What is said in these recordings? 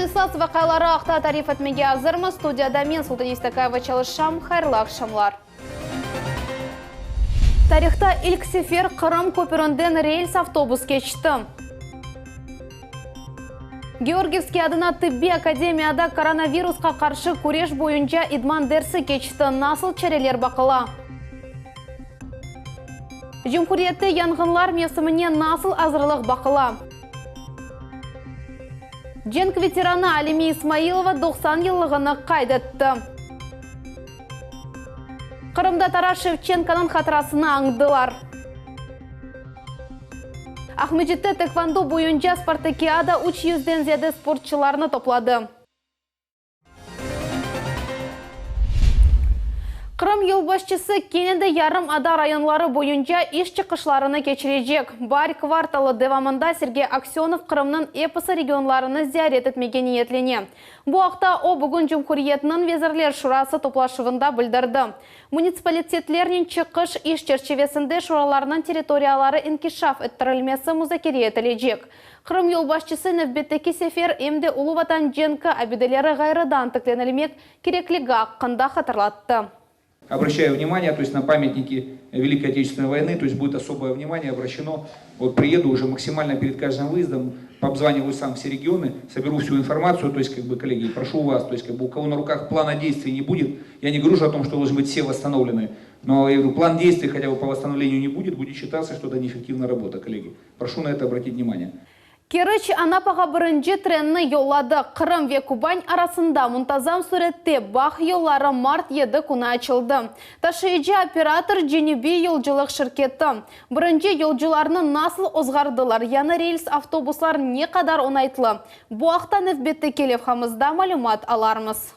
Aftanıñ esas vaqiaları aqta tarif etmege azırmız. Studiyada men, Sultaniye Stakayeva, çalışam. Hayırlı aqşamlar. Tarihta ilk sefer Qırım köpürinden rels avtobus keçti. Georgiyevskiy adına tıbbiy akademiyada koronavirusqa qarşı küreş boyunca idman dersi keçti. Nasıl çareler baqıla? Cumhuriyette yanğınlar mevsimine nasıl azırlıq baqıla? Cenk veteranı Alime İsmailova 90 yıllığını qayd etti. Qırımda Taras Şevçenkonıñ hatırasını añdılar. Aqmescitte tekvando boyunca spartakiada üç yüzden ziyade sportçılarnı topladı. Qırım yolbaşçısı kene de yarımada rayonları boyunca iş çıqışlarını keçirecek. Baar kvartalı devamında Sergey Aksönov Qırımnıñ episi regionlarını ziyaret etmege niyetlene. Bu aqta o, bugün Cumhuriyetniñ Vezirler Şurası toplaşuvında bildirdi. Munitsipalitetlernen çıqış iş çerçivesinde şuralarnıñ territoriyaları inkişaf ettirilmesi muzakere etilecek. Qırım yolbaşçısı nevbetteki sefer em de Ulu Vatan cenki abideleri ğayrıdan tiklenilmek kerekligi aqqında hatırlattı. Обращаю внимание, то есть на памятники Великой Отечественной войны, то есть будет особое внимание обращено. Вот приеду уже максимально перед каждым выездом, пообзваниваю сам все регионы, соберу всю информацию, то есть, как бы, коллеги, прошу вас, то есть, как бы, у кого на руках плана действий не будет, я не говорю же о том, что должны быть все восстановлены, но я говорю, план действий хотя бы по восстановлению не будет, будет считаться, что это неэффективная работа, коллеги. Прошу на это обратить внимание. Keriç Anapağa birinci trenni yolladı. Qırım ve Kuban arasında muntazam sürette bağ yolları mart yedi künü açıldı. Taşıyıcı operator Cenübiy yolculıq şirketi. Birinci yolcularnı nasıl ozğardılar, yañı rels avtobuslar ne qadar oñaytlı? Bu aqta nevbetteki levhamızda malümat alarmız.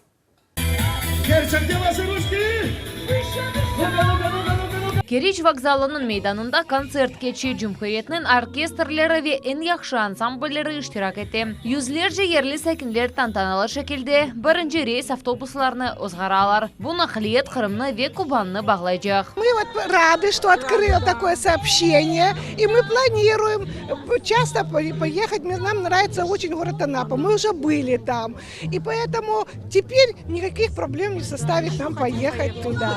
Keriç vokzalınıñ meydanında kontsert keçe, cumhuriyetniñ orkestrleri ve eñ yahşı ansamblleri iştirak ete. Yüzlerce yerli sakinler tantanalı şekilde birinci reys avtobuslarını ozğaralar. Bu naqliyet Qırımnı ve Kubannı bağlaycaq. Мы вот рады, что открыли такое сообщение, и мы планируем часто поехать. Нам нравится очень город Анапа, мы уже были там. И поэтому теперь никаких проблем не составит нам поехать туда.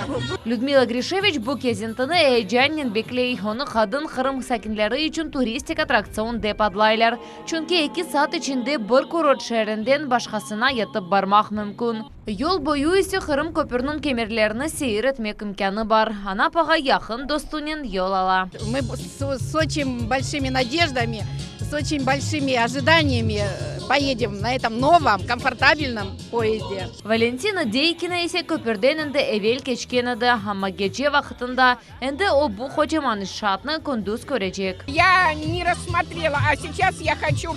Lüdmila Grişeviç bu kezintini eyecannen bekley. Onı qadın Qırım sakinleri içün turistik attraktsion dep adlaylar, çünki eki saat içinde bir kurort şeerinden başqasına yetip barmaq mümkün. Yol boyu ise Qırım köpürniñ kemerlerini seyir etmek imkânı bar. Anapağa yaqın dostunen yol ala. Мы с очень большими надеждами, с очень большими ожиданиями поедем на этом новом, комфортабельном poezde. Valentina Deykina ise köpürden endi evel keçken edi, amma gece vaqıtında. Endi o bu qocaman inşaatnı kündüz körecek. Ya ne rassmotrela, a seyças ya hoçu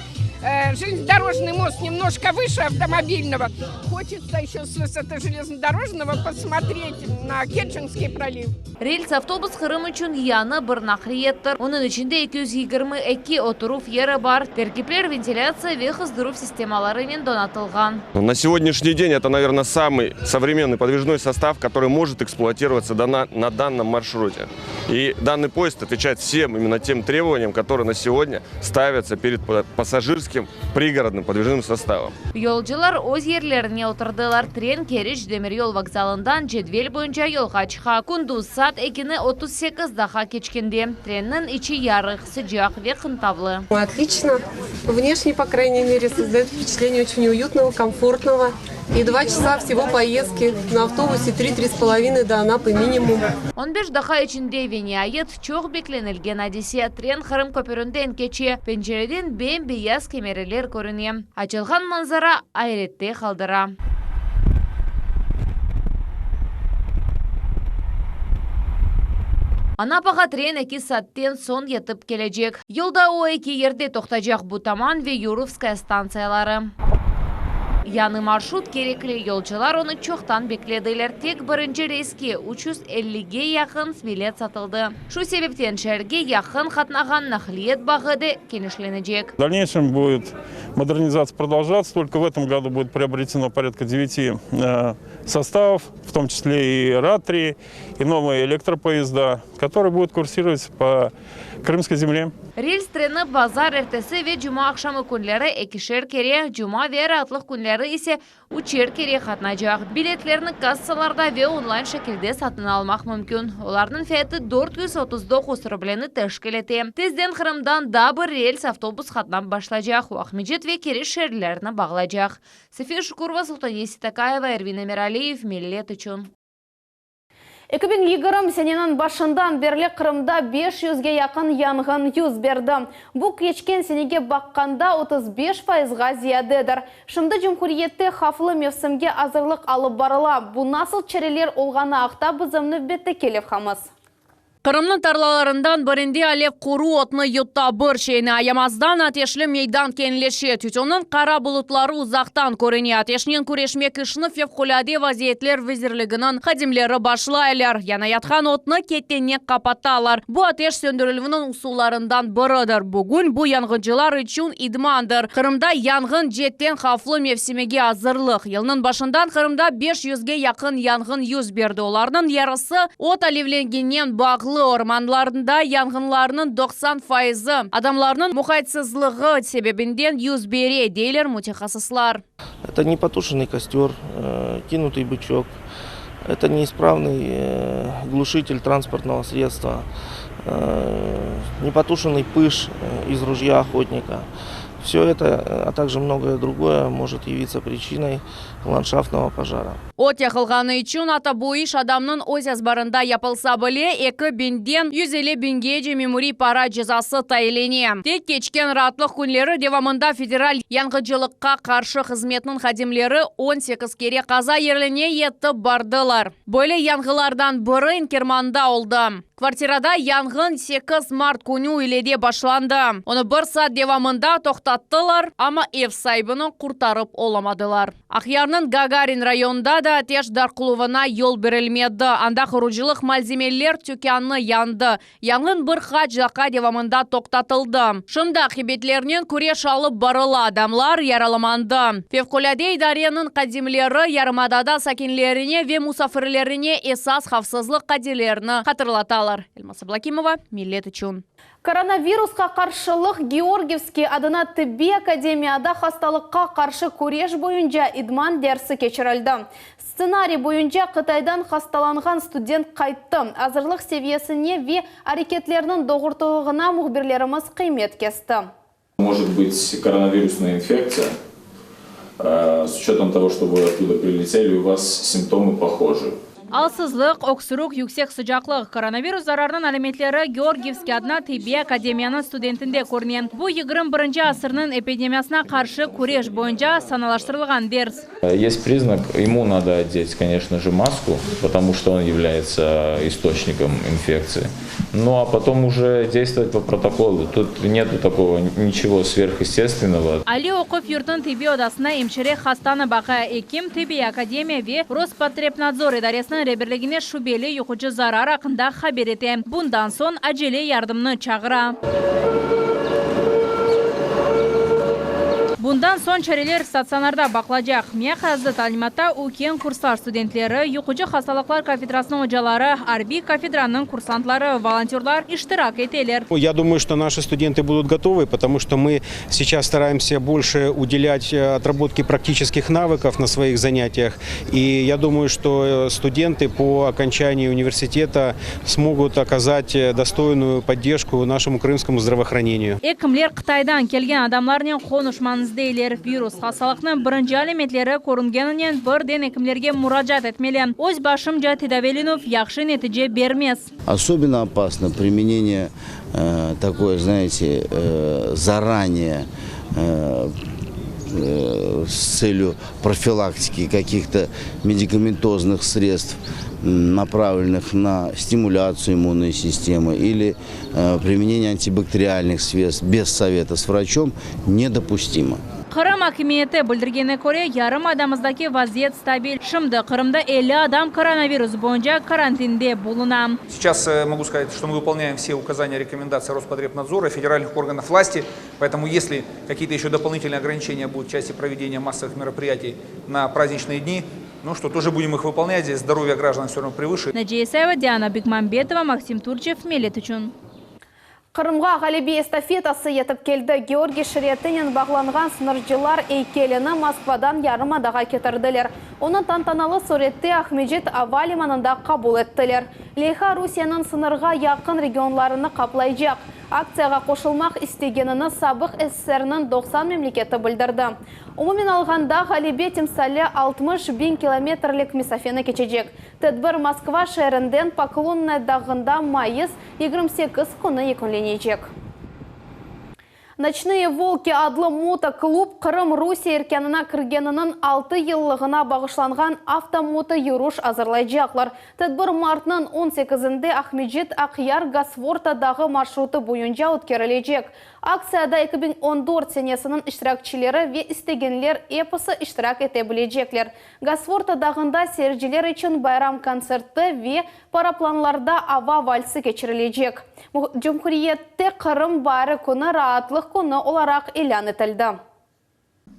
Железнодорожный most nemnoşko vıше avtomobilnogo, hoçetsa eşö s vısoты Железнодорожного posmotret na Kerçenskiy proliv. Rels avtobus Qırım içün yañı bir naqliyettir. Onıñ içinde 222 oturuv yeri bar, terkipler ventilâtsiya ve qızdıruv sistemalarınen donatılğan. На сегодняшний день это, наверно, самый современный подвижной состав, который может эксплуатироваться на данном маршруте. И данный поезд отвечает всем именно тем требованиям, которые на сегодня ставятся перед пассажирским пригородным подвижным составом. Yolcular öz yerlerine oturdılar. Tren Keriç demiryol vokzalından cedvel boyunca yolğa çıqa. Kündüz saat ekini 38 daqqa keçkende. Trenniñ içi yarıq, sıcaq ve qıntavlı. Otliçno. Vneşne, po krayney mere, sozdayot vpeçatleniye oçün uyutnogo, komfortnogo. I dva çasa vsego poezdki na avtobuse tri, tri s polovinıy do Anapı minimum. On beş daqqa içinde ve niayet, çoq beklenilgen adise, tren Qırım köpürinden keçe, pencereden bem-beyaz kemereler körüne. Açılğan manzara ayrette qaldıra. Anapağa tren eki saatten soñ yetip kelecek. Yolda o eki yerde toqtacaq, Butaman ve Yurovskaya stantsiyaları. Yañı marşrut kerekli, yolcular onı çoqtan beklediler, tek birinci reyske 350-ge yaqın bilet satıldı. Şu sebepten şeerge yaqın qatnağan naqliyet bağı de kenişlenecek. В дальнейшем будет модернизация продолжаться, только в этом году будет приобретено порядка девяти составов, в том числе и РА-три, и новые электропоезда, которые будут курсировать по Крымской земле. Rels treni bazar ertesi ve cumaaqşamı künleri ekişer kere, cuma ve raatlıq künleri ise üçer kere qatnaycaq. Biletlerni kassalarda ve onlayn şekilde satın almaq mümkün. Olarnıñ fiyatı 439 rubleni teşkil ete. Tezden Qırımdan daa bir rels avtobus qatnap başlaycaq, o Aqmescit ve Keriç şeerlerini bağlaycaq. Safiye Şukurova, Sultaniye Seytakayeva, Ervin Emiraliyev, Millet içün. 2020 seneniñ başından berli Qırımda 500ge yaqın yanğın yüz berdi. Bu, keçken senege baqqanda, 35 fayızğa ziyadedir. Şimdi cumhuriyette havflı mevsimge azırlıq alıp barıla. Bu nasıl çareler olğanı aqta bizim nevbetteki levhamız. Qırımnıñ tarlalarından birinde alev quru otnı yutta. Bir şeyni ayamazdan ateşli meydan keñleşe. Tütünniñ qara bulutları uzaqtan körüne. Ateşnen küreşmek işni Fevqulâde vaziyetler vizirliginiñ hadimleri başlaylar. Yanayatqan otnı ketenek qapatalar. Bu ateş söndürilüvniñ usullarından biridir. Bugün bu yanğıncılar içün idmandır. Qırımda yanğın cetten havflı mevsimege azırlıq. Yılnıñ başından Qırımda beş yüzge yaqın yanğın yüz berdi. Olarnıñ yarısı ot alevlengeninen bağlı. Ormanlarında yanğınlarnıñ 90 fayızı adamlarnıñ muqaytsızlığı sebebinden yüz bere, deyler mütehassıslar. Это непотушенный костер, кинутый бычок, это неисправный глушитель транспортного средства, непотушенный пыж из ружья охотника. Все это, а также многое другое может явиться причиной ландшафтного пожара. Ot yaqılğanı içün, atta bu iş adamnıñ öz azbarında yapılsa bile, eki biñden 150 biñgece memuriy para cezası tayinlene. Tek keçken raatlıq künleri devamında Federal yanğıcılıqqa qarşı hızmetniñ hadimleri 18 kere qaza yerine yetip bardılar. Böyle yanğılardan biri İnkermanda oldı. Kvartirada yanğın 8 mart künü üylede başlandı. Onı bir saat devamında toqtattılar, amma ev saibini qurtarıp olamadılar. Aqyarnıñ Gagarin rayonında da ateş darqıluvına yol berilmedi. Anda qurucılıq malzemeler tükânı yandı. Yanğın bir qaç daqqa devamında toqtatıldı. Şimdi aqibetlernen küreş alıp barıla, adamlar yaralamandı. Fevqulâde idareniñ hadimleri yarımadada sakinlerine ve musafirlerine esas havfsızlıq qadelerini hatırlatalar. Elmaz Ablâkimova, Millet içün. Koronavirusqa qarşılıq Georgiyevskiy adına tibbiy akademiyada hastalıqqa qarşı küreş boyunca idman dersi keçirildi. Stsenariy boyunca Qıtaydan hastalanğan student qayttı. Azırlıq seviyesine ve areketlerniñ doğrulığına mühbirlerimiz qıymet kesti. Может быть коронавирусная инфекция, с учетом того, что вы оттуда прилетели, у вас симптомы похожи. Alsızlıq, öksürik, yüksek sıcaqlıq. Koronavirus zararınıñ alâmetleri Georgiyevskiy adına tibbiy akademiyanıñ studentinde körüne. Bu 21-nci asırnıñ epidemiyasına qarşı küreş boyunca sanalaştırılğan ders. Есть признак, ему надо одеть, конечно же, маску, потому что он является источником инфекции. Ну а потом уже действовать по протоколу. Тут нету такого ничего сверхъестественного. Aliy oquv yurtunıñ tibbiy odasında emşire hastanı baqa. Ekim tibbiy akademiya ve Rospotrebnadzor idaresiniñ reberligine şübeli yuqucı zarar aqqında haber ete. Bundan soñ acele yardımnı çağıra. Bundan soñ çareler statsionarda baqılacaq. Merkezli talimatta üyken kurslar studentleri, yuqucı hastalıqlar kafedrasınıñ ocaları, arbiy kafedranıñ kursantları, volontörlar iştirak eteler. Я думаю, что наши студенты будут готовы, потому что мы сейчас стараемся больше уделять отработке практических навыков на своих занятиях. И я думаю, что студенты по окончании университета смогут оказать достойную поддержку нашему крымскому здравоохранению. Ekimler Qıtaydan kelgen adamlarnen qonuşmañız deyler. Virus hastalıqnıñ birinci alâmetleri körüngeninen birden ekimlerge muracaat etmeli. Öz başımca tedaviylenüv yahşı netice bermez. Особенно опасно применение э, такое, знаете, э, заранее э, э, с целью профилактики каких-то медикаментозных средств, направленных на стимуляцию иммунной системы или э, применение антибактериальных средств без совета с врачом недопустимо. Qırım akimiyeti bildirgenine köre, yarımadamızdaki vaziyet stabil. Şimdi Qırımda 50 adam koronavirus boyunca karantinde buluna. Сейчас э, могу сказать, что мы выполняем все указания, рекомендации Роспотребнадзора, федеральных органов власти. Поэтому если какие-то еще дополнительные ограничения будут в части проведения массовых мероприятий на праздничные дни, ну что, тоже будем их выполнять. Здесь здоровье граждан все равно превыше. Наджия Исаева, Диана Бекмамбетова, Максим Турчев, Millet içün. Qırımğa ğalebe estafetası yetip keldi. Georgiy şeritinen bağlanğan sıñırcılar eykelini Moskvadan yarımadağa ketirdiler. Onı tantanalı sürette Aqmescit ava limanında qabul ettiler. Leyha Rusiyeniñ sıñırğa yaqın regionlarını qaplaycaq. Aktsiyağa qoşulmaq istegenini sabıq SSRniñ 90 memleketi bildirdi. Umumen alğanda, ğalebe timsali 60 biñ kilometrlik mesafeni keçecek. Tedbir Moskva şeerinden Poklonnaya dağında mayıs 28 künü yekünlenecek. Noçnıye volki adlı motoklub Qırım Rusiye erkânına kirgeniniñ altı yıllığına bağışlanğan avto-moto yürüş azırlaycaqlar. Tedbir martnıñ 18-nde Aqmescit-Aqyar Gasvorta dağı marşrutı boyunca ötkerilecek. Aktsiyada 2014 senesiniñ iştirakçileri ve istegenler episi iştirak ete bilecekler. Gasvorta dağında seyirciler içün bayram kontserti ve paraplanlarda ava valsı keçirilecek. Cumhuriyette Qırım baari künü raatlıq künü olaraq ilân etildi.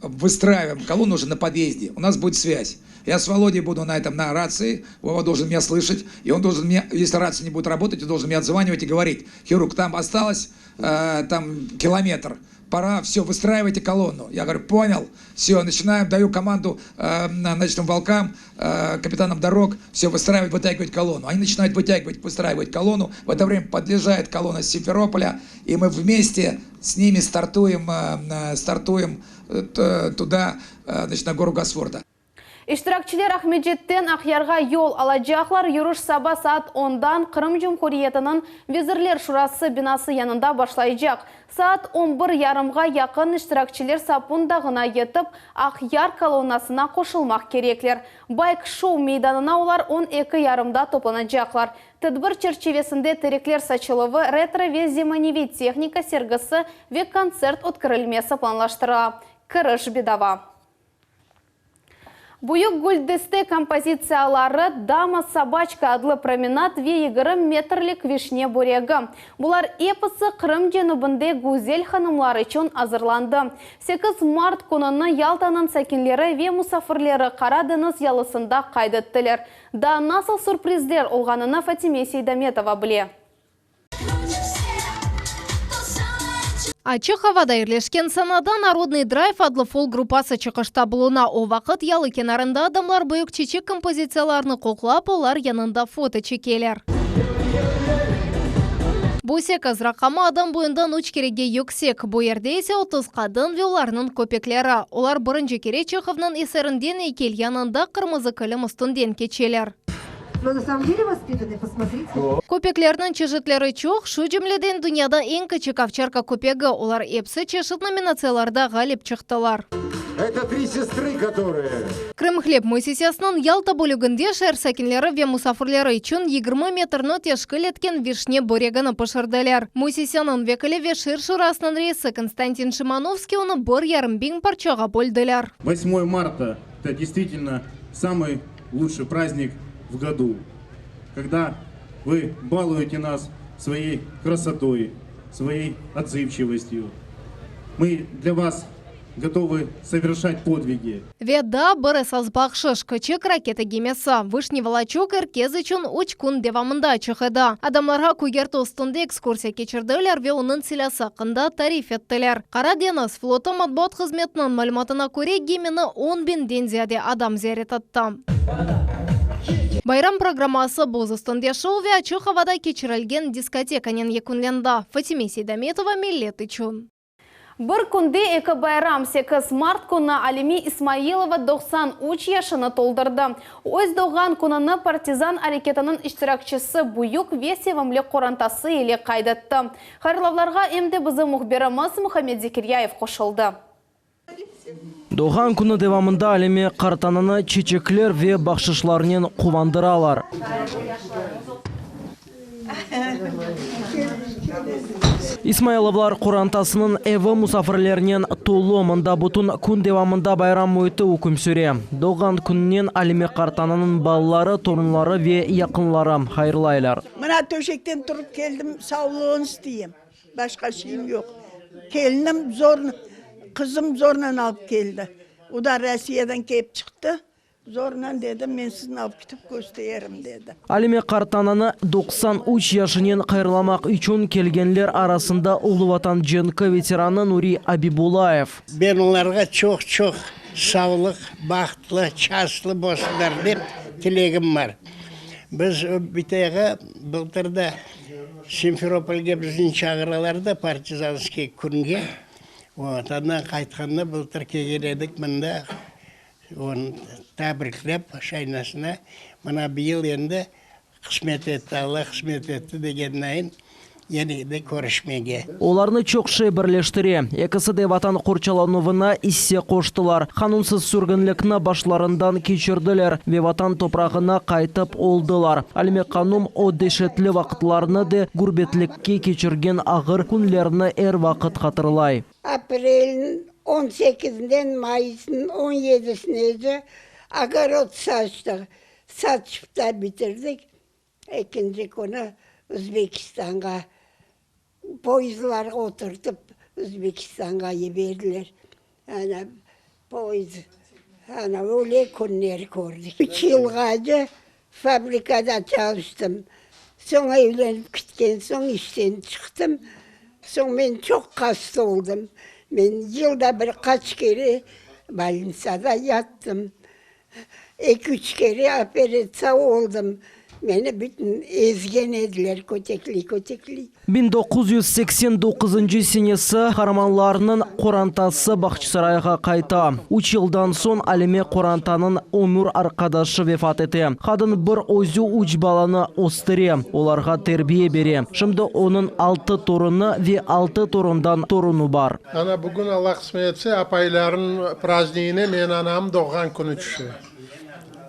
Выстраиваем колонну уже на подъезде. У нас будет связь. Я с Володей буду на этом, на рации. Вова должен меня слышать. И он должен мне, если рация не будет работать, он должен меня отзванивать и говорить. Хирург, там осталось э, там километр. Пора, все, выстраивайте колонну. Я говорю, понял. Все, начинаем, даю команду э, ночным волкам, э, капитанам дорог, все, выстраивать, вытягивать колонну. Они начинают вытягивать, выстраивать колонну. В это время подъезжает колонна с Симферополя, и мы вместе с ними стартуем, э, стартуем э, туда, э, значит, на гору Гасфорта. İştirakçiler Aqmescitten Aqyarğa yol alacaqlar. Yürüş saba saat 10-dan Qırım Cumhuriyetiniñ Vezirler Şurası binası yanında başlaycaq. Saat 11 yarımğa yaqın iştirakçiler Sapun dağına yetip, Aqyar kolonnasına qoşulmaq kerekler. Bayk-şou meydanına olar 12 yarımda toplanacaqlar. Tedbir çerçivesinde terekler saçıluvı, retro ve zemaneviy tehnika sergisi ve kontsert ötkerilmesi planlaştırıla. Kiriş bedava. Büyük güldeste kompozitsiyaları Dama-sobaçka adlı promenad ve 20 metrlik vişne böregi. Bular episi Qırım cenübinde güzel hanımlar içün azırlandı. 8 mart kününi Yaltanıñ sakinleri ve musafirleri Qara deñiz yalısında qayd ettiler. Daa nasıl sürprizler olğanını Fatime Seydametova bile. Açıq avada yerleşken sanada Narodnıy drayv adlı folk gruppası çıqışta buluna. O vaqıt yalı kenarında adamlar büyük çeçek kompozitsiyalarını qoqlap, olar yanında foto çekeler. Bu sekiz raqamı adam boyundan üç kerege yüksek. Bu yerde ise 30 qadın ve olarnıñ köpekleri. Olar birinci kere Çehovnıñ eserinden eykel yanında qırmızı kilim üstünden keçeler. Но на самом деле воспитанный, посмотрите. Köpeklerniñ çeşitleri çoq, şu cümleden dünyada eñ kiçik ovçarka köpegi. Olar episi çeşit nominatsiyalarda ğalip çıqtılar. Это три сестры, которые... Krımhleb müessisesiniñ Yalta bölüginde şeer sakinleri ve musafirleri içün 20 metrni teşkil etken vişne böregini pişirdiler. Müessiseniñ vekili ve şeer şurasınıñ reisi Konstantin Şimanovskiy onı 1,5 biñ parçağa böldiler. 8 марта – это действительно самый лучший праздник в году, когда вы балуете нас своей красотой, своей отзывчивостью. Мы для вас готовы совершать подвиги. Ve daa bir esas bahşış küçük raketa gemisi. Vışniy Voloçok er kes içün üç kün devamında açıq edi. Adamlarğa kögerte üstünde ekskursiya keçirdiler ve onıñ silâsı aqqında tarif ettiler. Qara deñiz flotu matbuat hızmetiniñ malümatına köre, gemini 10 biñden ziyade adam ziyaret etti. Bayram programması buz üstünde şou ve açıq avada keçirilgen diskotekanen yekünlendi. Fatime Seydametova, Millet içün. Bir künde eki bayram 8 mart künü Alime İsmailova 93 yaşını toldurdı. Öz doğğan kününi partizan areketiniñ iştirakçisi büyük ve sevimli qorantası ile qayd etti. Hayırlavlarğa em de bizim mühbirimiz Muhammed Zekiryayev qoşuldı. Doğğan künü devamında Alime qartananı çeçekler ve bahşışlarnen quvandıralar. İsmailovlar qorantasınıñ evi musafirlernen tolu. Mında bütün kün devamında bayram müiti üküm süre. Doğğan kününen Alime qartananıñ balaları, torunları ve yaqınları hayırlaylar. Mına töşekten turıp keldim, savlığın isteyim. Başqa şeyim yoq. Kelinim zor, qızım zornen alıp keldi. O da Rossiyadan kelip çıqtı. Zornen dedim, men sizni alıp ketip kösterim, dedi. Alime qartananı 93 yaşınen hayırlamaq içün kelgenler arasında Ulu Vatan cenki veteranı Nuri Abibullayev. Ben olarğa çoq-çoq savlıq, bahtlı, çastlı bolsunlar dep tilegim bar. Biz bitayğa bıltır da Simferopolge bizni çağıralar da partizanskiy künge, vot, andan qaytqanda bıltır kelgen edik mında, Onı tabriklep şaynasına, mına bıyıl endi qısmet etti, Alla qısmet etti degennayin yene de körüşmege. Olarnı çoq şey birleştire. Ekisi de Vatan qorçalanuvına isse qoştılar, qanunsız sürgünlikni başlarından keçirdiler ve Vatan toprağına qaytıp oldılar. Alime qanum o deşetli vaqıtlarnı de gürbetlikke keçirgen ağır künlerni er vaqıt hatırlay. Aprelniñ on sekizinden mayısnıñ on yedisinece ogorod saçtıq. Saçıp da bitirdik. Ekinci künü Özbekistanğa poyezdlarğa oturtıp Özbekistanğa yiberdiler. Ana, poyezd, ana, öyle künler kördik. Üç yılğace Fabrikada çalıştım. Soñ evlenip ketken soñ işten çıqtım. Soñ men çoq hasta oldım. Men yılda bir qaç kere bolnitsada yattım. Eki-üç kere operatsiya oldım. Meni bütün ezgen ediler, kötekliy-kötekliy. 1989 senesi qaramanlarnıñ qorantası Bağçasarayğa qayta. Üç yıldan soñ Alime qorantanıñ ömür arqadaşı vefat ete. Qadın bir özü üç balanı östüre, olarğa terbiye bere. Şimdi onıñ altı torunı ve altı torundan torunu bar. Ana, bugün Alla qısmet etse, apaylarnıñ prazdnigine menim anam doğğan künü tüşe.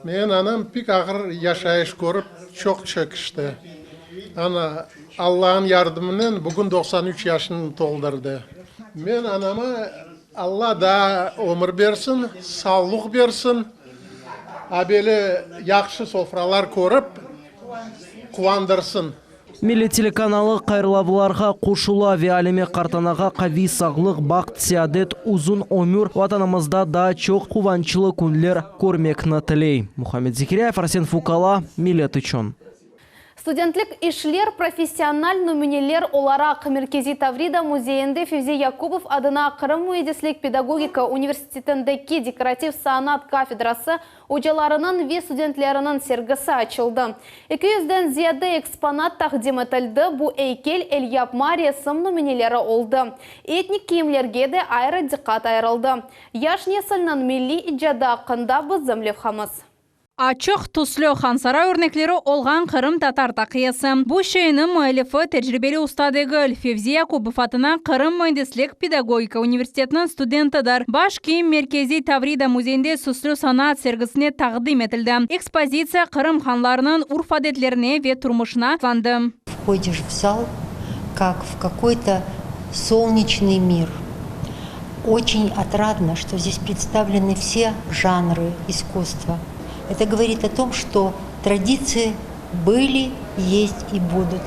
Menim anam pek ağır yaşayış körip, çoq çekişti. Ana, Allanıñ yardımınen bugün 93 yaşını toldurdı. Men anama Alla daa ömür bersin, sağlıq bersin, abele yahşı sofralar körip, quvandırsın. Millet telekanalı hayırlavlarğa qoşula ve Alime qartanağa qaviy sağlıq, baht, seadet, uzun ömür, Vatanımızda daa çoq quvançlı künler körmekni tiley. Muhammed Zekiryayev, Arsen Fukala, Millet içün. Studentlik işler professional nümüneler olaraq Merkeziy Tavrida müzeyinde Fevzi Yakubov adına Qırım müendislik-pedagogika universitetindeki dekorativ sanat kafedrası ocalarınıñ ve studentleriniñ sergisi açıldı. Eki yüzden ziyade eksponat taqdim etildi, bu eykel, elyapma, resim nümüneleri oldı. Etnik kiyimlerge de ayrı diqqat ayırıldı. Yaş nesilniñ milliy icadı aqqında bizim levhamız. Açıq tüslü Hansaray örnekleri olğan qırımtatar taqiyesi. Bu şeyniñ müellifi tecribeli usta degil, Fevzi Yakubov adına Qırım müendislik-pedagogika universitetiniñ studentidir. Baş kiyim Merkeziy Tavrida müzeyinde süslü sanat sergisine taqdim etildi. Ekspozitsiya Qırım hanlarınıñ urf-adetlerine ve turmuşına esaslandı. Vhodiş v zal, kak v kakoy-to solneçnıy mir. Oçen otradno, çto zdes predstavleny vse janrı iskusstva. Eto govorit o tom, çto traditsii byli, est i budut.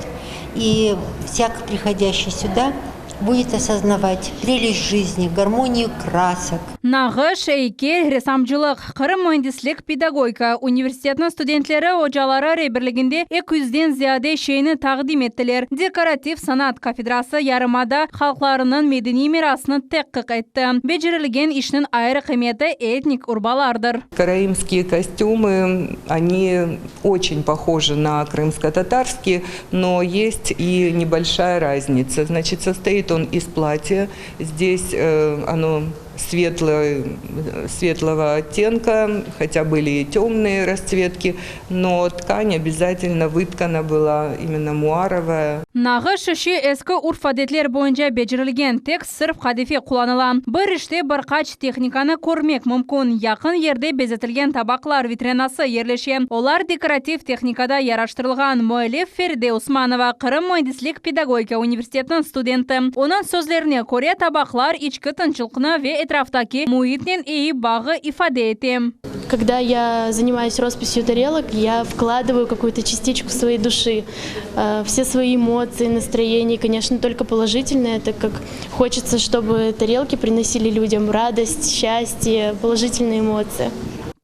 I vsyak prihodâşçiy süda budet osoznavat prelest jizni, garmoniyu krasok. Nağış, eykel, ressamcılıq, Qırım müendislik-pedagogika universitetiniñ studentleri ocaları reberliginde eki yüzden ziyade şeyni taqdim ettiler. Dekorativ sanat kafedrası yarımada halqlarınıñ medeniy mirasını tedqiq etti. Becerilgen işniñ ayrı qıymeti etnik urbalardır. Karaimskiye kostümı, oni oçen pohojı na krımsko-tatarskiye, no est i nebolşaya raznitsa. Znaçit, sostoit on iz platya, zdes ono svetloy, svetlogo ottenka, hotâ byli i temnıye rastsvetki, no tkan obâzatelno vıtkana byla imenno muarovaya. Nağış işi eski urf-adetler boyunca becerilgen, tek sırf qadife qullanıla. Bir işte bir qaç tehnikanı körmek mümkün. Yaqın yerde bezetilgen tabaqlar vitrinası yerleşe, olar dekorativ tehnikada yaraştırılğan, müellif Feride Osmanova, Qırım müendislik-pedagogika universitetiniñ studenti. Onıñ sözlerine köre, tabaqlar içki tınçlıqnı ve etraftaki müitnen eyi bağı ifade ete. Kogda ya zanimayus rospisyu tarelok, ya vkladываю kakuyu-to çastiçku svoyey duşi, vse svoyi emotsii, nastroyeniye, koneçno, tolko polojitelnoye, tak kak hoçetsa, çtoby tarelki prinosili lüdyam radost, sçastye, polojitelnoye emotsii.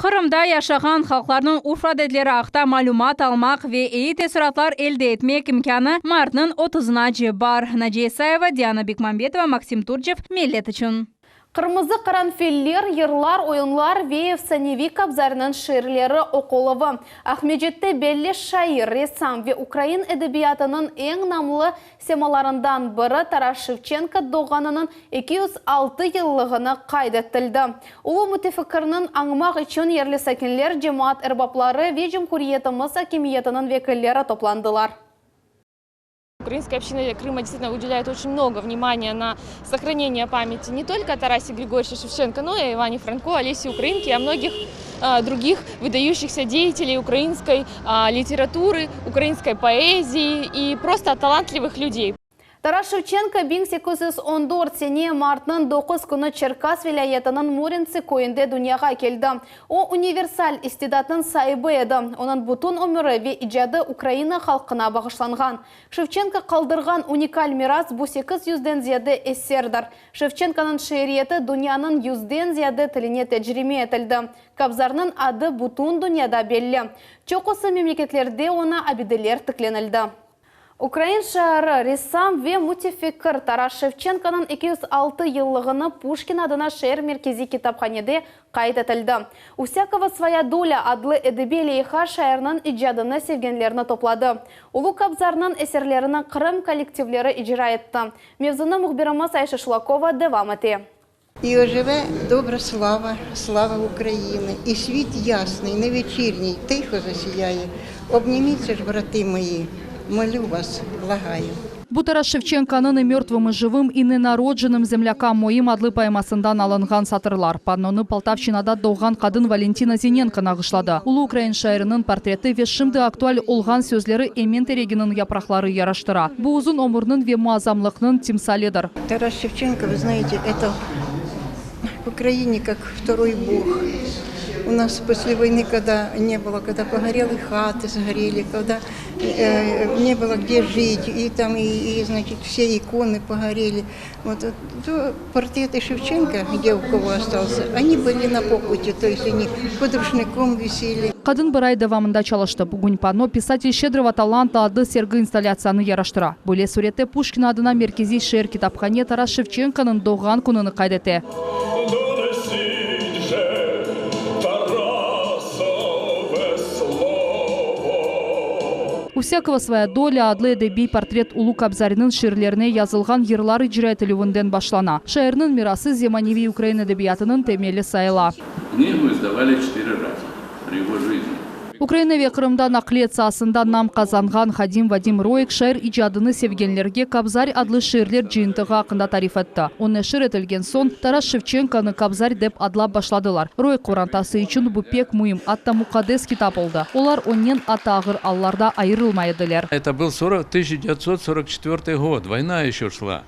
Qırımda yaşağan halqlarnıñ urf-adetleri aqta malümat almaq ve eyi teessuratlar elde etmek imkânı martnıñ otuzınace bar. Naciye İsayeva, Diana Bekmambetova, Maksim Turçev, Millet içün. Qırmızı qaranfiller, yırlar, oyunlar ve efsaneviy Kobzarniñ şiirleri oquluvı. Aqmescitte belli şair, ressam ve ukrain edebiyatınıñ eñ namlı semalarından biri Taras Şevçenko doğğanınıñ 206 yıllığını qayd etildi. Ulu mütefikirniñ añmaq içün yerli sakinler, cemaat erbapları ve cumhuriyetimiz akimiyetiniñ vekilleri toplandılar. Украинская община Крыма действительно уделяет очень много внимания на сохранение памяти не только о Тарасе Григорьевиче Шевченко, но и о Иване Франко, Олесе Украинке и о многих других выдающихся деятелей украинской литературы, украинской поэзии и просто талантливых людей. Taras Şevçenko 1814 sene martnıñ 9 künü Çerkas vilâyetiniñ Murintsi köyünde dünyağa keldi. O, universal istidatnıñ saibi edi, onıñ bütün ömüri ve icadı Ukraina halqına bağışlanğan. Şevçenko qaldırğan unikal miras bu sekiz yüzden ziyade eserdir. Şevçenkonıñ şiiriyeti dünyanıñ yüzden ziyade tiline tercime etildi. Kobzarnıñ adı bütün dünyada belli. Çoqusı memleketlerde oña abideler tiklenildi. Ukrain şairi, ressam ve mütefikkir Taras Şevçenkonıñ 206 yıllığını Puşkin adına şeer merkeziy kitaphanede qayd etildi. U vsâkogo svoya dolâ adlı edebiy leyha şairniñ icadını sevgenlerni topladı. Ulu Kobzarnıñ eserlerini Qırım kollektivleri icra etti. Mevzunı mühbirimiz Ayşe Şulakova devam ete. І оживе добра слава, слава України, і світ ясний, невечірній, тихо засіяє. Обніміться ж, брати мої, молю вас, благаю. Bu Taras Şevçenkonıñ И mörtvım, и живым, и ненародженным землякам моим adlı poemasından alınğan satırlar. Pannonı Poltavşçınada doğğan qadın Valentina Zinenko nağışladı. Ulu ukrain şairiniñ portreti ve şimdi aktual olğan sözleri emen tereginiñ yapraqları yaraştıra. Bu uzun ömürniñ ve muazzamlıqnıñ timsalidir. Taras Şevçenko, вы знаете, это в Украине как второй бог. У нас после войны, когда не было, когда погорели хаты, сгорели, когда не было где жить, и там, и, и, значит, все иконы погорели. Вот, то портреты Шевченко, где у кого остался, они были на покуте, то есть они под рушником висели. Qadın bir ay devamında çalıştı. Bugün panno Писатель щедрого таланта adlı sergi installâtsiyanı yaraştıra. Böyle sürette Puşkin adına merkeziy şeer kitaphane Taras Şevçenkonıñ doğğan kününi qayd ete. U vsâkogo svoya dolâ adlı edebiy portret ulu Kobzarniñ şiirlerine yazılğan yırlar icra etilüvinden başlana. Şairniñ mirası zemaneviy ukrain edebiyatınıñ temeli sayıla. Книгу издавали четыре раза при его жизни. Ukraina ve Qırımda naqliyat saasında nam qazanğan hadim Vadim Roik şair icadını sevgenlerge Kobzar adlı şiirler cıyıntığı aqqında tarif etti. O neşir etilgen soñ, Taras Şevçenkonı Kobzar dep adlap başladılar. Roik qorantası içün bu pek müim, atta muqaddes kitap oldı. Olar onen atta ağır allarda ayırılmay ediler. Это был сорок 1944 год, война еще шла.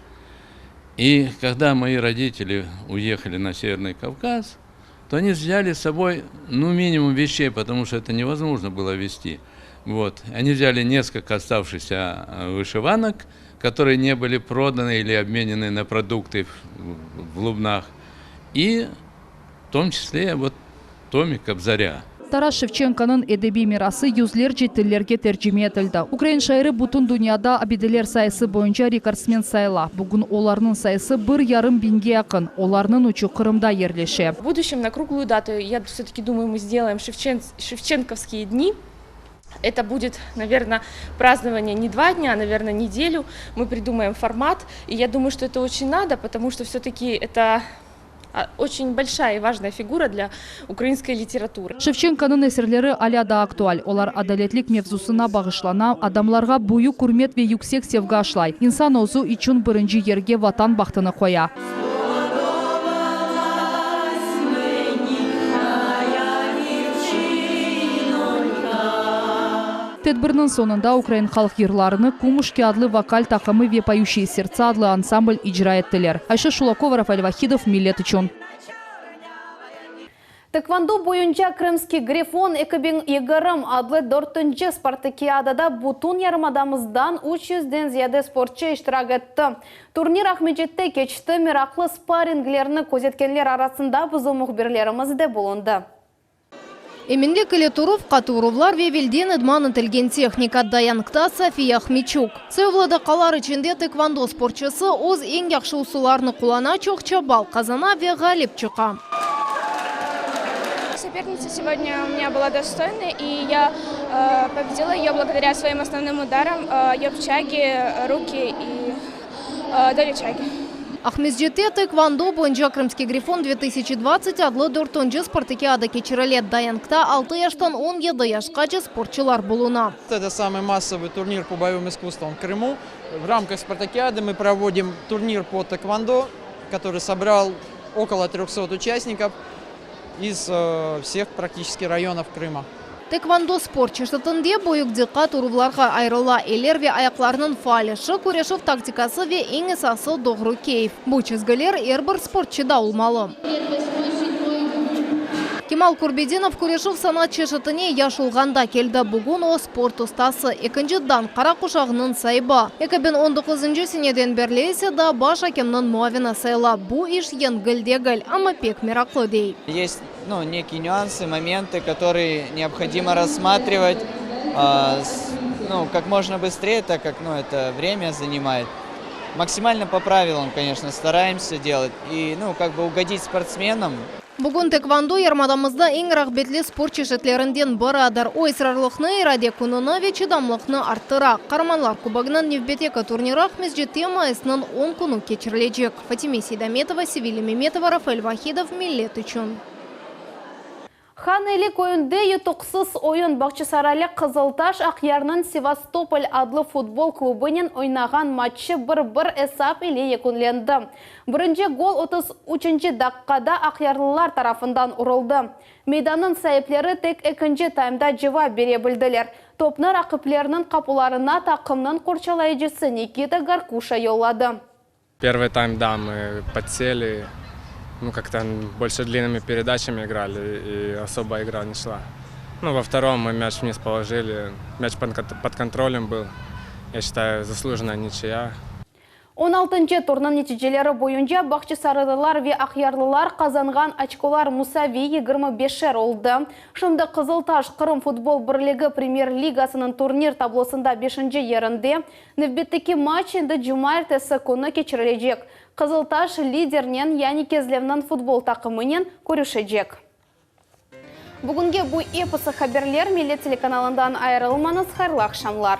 И когда мои родители уехали на Северный Кавказ, то они взяли с собой, ну, минимум вещей, потому что это невозможно было везти. Вот. Они взяли несколько оставшихся вышиванок, которые не были проданы или обменены на продукты в Лубнах, и в том числе вот томик Кобзаря. Taras Şevçenkonıñ edebiy mirası yüzlerce tillerge tercime etildi. Ukrain şairi bütün dünyada abideler sayısı boyunca rekordsmen sayıla. Bugün olarnıñ sayısı bir yarım biñge yaqın, olarnıñ üçü Qırımda yerleşe. В будущем на круглую дату, я все-таки думаю, мы сделаем Шевчен, Шевченковские дни. Это будет, наверное, празднование не два дня, а, наверное, неделю. Мы придумаем формат. И я думаю, что это очень надо, потому что все-таки это очень большая и важная фигура для украинской литературы. Şevçenkonıñ eserleri alâ daa aktual. Olar adaletlik mevzusına bağışlana, adamlarğa büyük ürmet ve yüksek sevgi aşlay. İnsan özü içün birinci yerge Vatan bahtını qoya. Tedbirniñ soñunda ukrain halq yırlarını Kumuşki adlı vokal taqımı ve Poyuşiye serdtsa adlı ansambl icra ettiler. Ayşe Şulakova, Rafael Vahidov, Millet içün. Taekvondo boyunca Krımskiy grifon 2020 adlı dörtünci spartakiadada bütün yarımadamızdan üç yüzden ziyade sportçı iştirak etti. Turnir Aqmescitte keçti, meraqlı sparringlerni közetkenler arasında bizim mühbirlerimiz de bulundı. Eminlik ile turuv, qatı uruvlar ve evelden idman etilgen tehnika, Dayankta Safiye Ahmeçuk. Sayuvlı daqqalar içinde taekvondo sportçısı öz eñ yahşı usullarını qullana, çoqça ball qazana ve ğalip çıqa. Соперница сегодня у меня была достойная, и я победила ее благодаря своим основным ударам, ёпчаги, руки и доличаги. Aqmescitte taekvondo boyunca Krımskiy grifon 2020 adlı dörtünci spartakiada keçirile. Dayankta altı yaştan 17 yaşqace sportçılar buluna. Это самый массовый турнир по боевым искусствам в Крыму. В рамках спартакиады мы проводим турнир по тэквондо, который собрал около 300 участников из э, всех практически районов Крыма. Taekvondo sport çeşitinde büyük diqqat uruvlarğa ayırıla. Eller ve ayaqlarnıñ faal işi, küreşüv taktikası ve eñ esası doğru keyf. Bu çizgiler er bir sportçıda olmalı. Kemal Kurbedinov küreşüv sanat çeşitine yaş olğanda keldi. Bugün o, sport ustası, ekinci dan qara quşağınıñ saibi. 2019 seneden berli ise daa baş akemniñ muavini sayıla. Bu iş yengil degil, amma pek meraqlı, dey. Есть ну, некие нюансы, моменты, которые необходимо рассматривать а, с, ну, как можно быстрее, так как ну, это время занимает. Максимально по правилам, конечно, стараемся делать и ну, как бы угодить спортсменам. Bugün taekvondo yarımadamızda eñ rağbetli sport çeşitlerinden biridir. O israrlıqnı, irade küçüni ve çıdamlıqnı arttıra. Qaramanlar Kubogınıñ nevbetteki turniri Aqmescitte mayısnıñ 10 künü keçirilecek. Fatime Seydametova, Sevilya Memetova, Rafael Vahidov, Millet içün. Han Eli köyünde yutuqsız oyun Bağçasaraylı Qızıltaş Aqyarnıñ Sevastopol adlı futbol klubınen oynağan matçı 1-1 esap ile yekünlendi. Birinci gol 33 daqqada aqyarlılar tarafından uruldı. Meydannıñ saipleri tek ekinci taymda cevap bere bildiler. Topnı raqiplerniñ qapularına taqımnıñ qorçalayıcısı Nikita Garkuşa yolladı. Первый тайм, да, мы подсели, ну, как-то больше длинными передачами играли, и особо игра не шла. Ну, во втором мы мяч вниз положили, мяч под контролем был. Я считаю, заслуженная ничья. 16 turnıñ neticeleri boyunca Bağçasaraylılar ve Aqyarlılar qazanğan oçkolar musaviy 25 oldı. Şimdi Qızıltaş Qırım futbol birligi Premyer Ligasınıñ turnir tablosında 5 yerinde. Nevbetteki maç endi cumaertesi künü keçirilecek. Qızıltaş lidernen yani Kezlevniñ futbol taqımınen körüşecek. Bugünge bu episi haberler Millet telekanalından ayırılmañız hayırlı aqşamlar.